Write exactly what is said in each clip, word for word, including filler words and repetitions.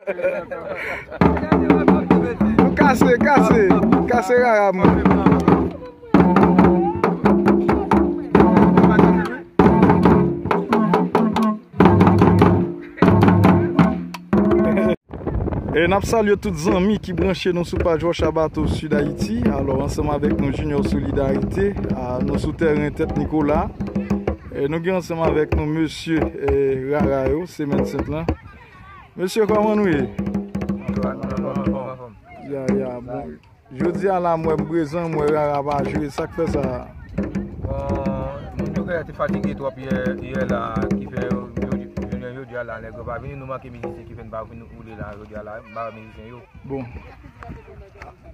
Nou kase, kase, kase rara mwen. E n ap salye tout zanmi ki branche nou sou paj Wòch a Bato Sid Ayiti. Alò, ansanm avèk nou, Junior Solidarité, a, nou sou tèren Tèt Nikola. E nou gen ansanm avèk nou mesye, e, Rara yo, Semèn Sent lan. Mesye, kòman nou ye? Ya, ya, bon. Jodi a la, m wè m prezan, m wè Rara pa jwe, sa k fè sa? Bon, moun yo genlè te fatige twòp yè, yè la, ki fè yo, yo, jounen jodi a la, nèg yo pa vini, nou manke mizisyen ki fè n pa vin woule la jodi a la, m pa wè mizisyen yo. Bon.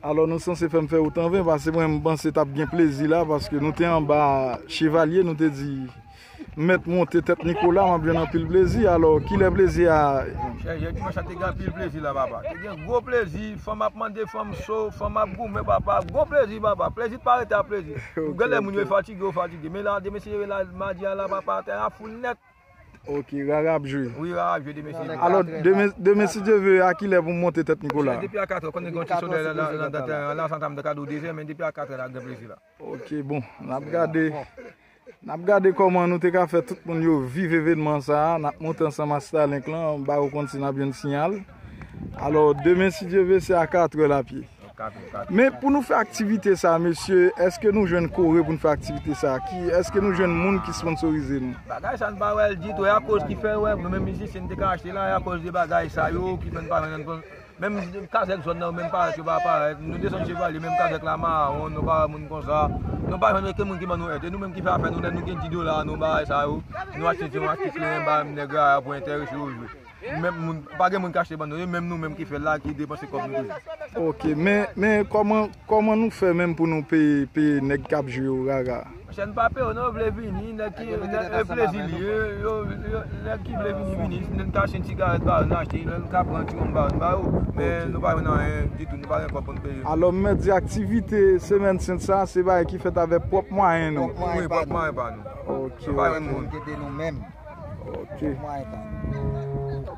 Alò, nou sanse fè m fè wout an ven, paske mwen, m panse t ap gen plezi la, paske nou te anba Chevalye, nou te di, mèt monte Tèt Nikola, m ap jwenn anpil plezi. Alò, kilè plezi a? Chè, jè dimanch la te gen anpil plezi la, papa. Te gen gwo plezi, fanm ap mande fanm cho, fanm ap goumen, papa. Gwo plezi, papa. Plezi pa rete a plezi. Ou genlè moun yo fatige, yo fatige. Men la, demen si Dye vle la, madi a la, papa, tè a foul nèt. Ok, Rara ap jwe. Wi, Rara ap jwe demen si Dye vle. Alò, demen, demen si Dye vle, a kilè pou m monte Tèt Nikola? Depi a katrè, konnen gen yon ti solèy la, la, la, nan tèren an la, sa ta m ta ka di w dezè, men depi a katrè la, gen plezi la. Ok, bon, n ap gade. N ap gade kòman nou te ka fè tout moun yo viv evènman sa a. N ap monte ansanm ak Starlink lan, ba yo konn si n ap jwenn siyal. Alò, demen, si Dye vle, se a katrè l ap ye. Katrè, katrè. Men pou nou fè aktivite sa a, mesye, èske nou jwenn kore pou n fè aktivite sa a? Ki, èske nou jwenn moun ki sponsorize nou? Bagay sa n pa wè l ditou, e akoz ki fè, wè, nou menm mizisyen n te ka achte la, e akoz de bagay sa yo ki fè n pa jwenn. Menm kazèk zòn nan yo menm parèt, yo pa parèt. Nou desann Chevalye, menm kazèk la mawon, nou pa wè moun konsa. Nou pa jwenn okenn moun ki ban nou èd. E nou menm ki fè afè nou, lè nou gen dis dola, nou bay sa yo. Nou achte ti, nou achte kleren, bay nèg la pou enterese yo jwe. Menm moun, pa gen moun ki achte ban nou, e menm nou menm ki fè l la, ki depanse kòb nou toujou. Ok, men, men kòman, kòman nou fè menm pou nou peye, peye nèg k ap jwe yo, Rara? Chèn pa peye, nou vle vini, nèg ki, nèg, e plezi li ye, yo, yo, nèg ki vle vini, vini. Si n ka achte yon sigarèt ba yo, n achte, lè n ka pran ti wonm ba yo, n ba yo. Men nou pa jwenn anyen ditou, nou pa gen kòb pou n peye. Alò, m mèt di aktivite Semèn Sent sa, se bagay ki fèt avèk pwòp mwayen nou. Wi, pwòp mwayen pa nou. Ok, nou pa jwenn moun. Kite nou menm. Ok.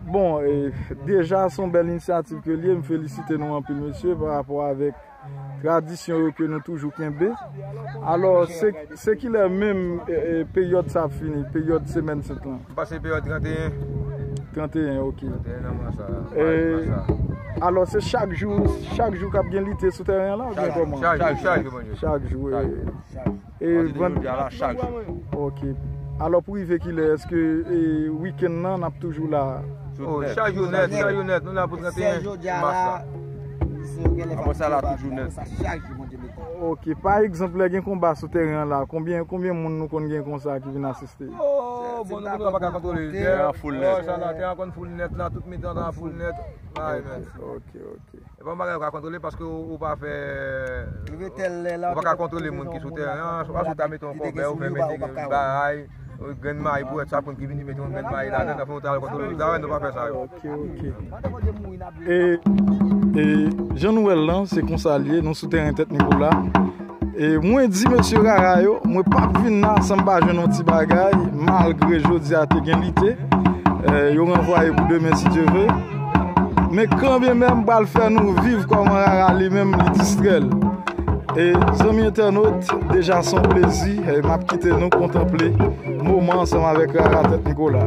Bon, e, deja, se yon bèl inisyativ ke l ye. M felisite nou anpil, mesye, pa rapò avèk tradisyon yo ke nou toujou kenbe. Alò, se, se kilè menm, e, e, peryòd sa ap fini, peryòd Semèn Sent lan? M panse peryòd trannteyen. Trannteyen, ok. Trannteyen nan mwa sa. E, mwa sa. Alò, se chak jou, chak jou k ap gen lite sou tèren an la, oubyen kòman? Chak jou, chak jou, chak jou, Bondye. Chak jou, e. Chak jou. E pati de jodi a la, chak jou. Ok. Alò, pou rive kilè, èske, e, wikenn nan, n ap toujou la? Oh, chak jou nèt, chak jou nèt, nou la pou trannteyen mas la. Apre sa, la toujou nèt. Ok, pa egzanp, lè gen konba sou tèren an la, konbyen, konbyen moun nou konn gen konsa ki vin asiste? Oh, bon, nou konn pa ka kontwole. Tèren an foul nèt. Oh, sa la, tèren an konn foul nèt la, tout mitan an foul nèt. Ay, men. Ok, ok. E pa yon bagay ou ka kontwole paske ou, ou pa fè, ou pa ka kontwole moun ki sou tèren an. Swa si w ta mete yon kòbèy, ou fè mete grenn bagay, grenn mayi pou wè sa konn ki vini mete yon grenn mayi ladan, nan fè yon travay kontwole. Sa wè, nou pa fè sa yo. Ok, ok. E, e, jan nou wè l lan, se konsa l ye, nou sou tèren Tèt Nikola. E mwen di mesye Rara yo, mwen p ap vin la san m pa jwenn yon ti bagay, malgre jodi a te gen lite. E, yo ranvwaye pou demen, si Dye vle. Men kanmenm, m pral fè nou viv kòman Rara li menm, li distrè l. E, zanmi entènot, deja se yon plezi, e, m ap kite nou kontanple moman ansanm avèk Rara Tèt Nikola.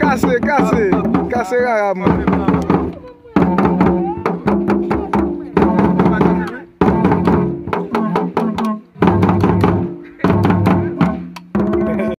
Kase, kase, kase rara mwen.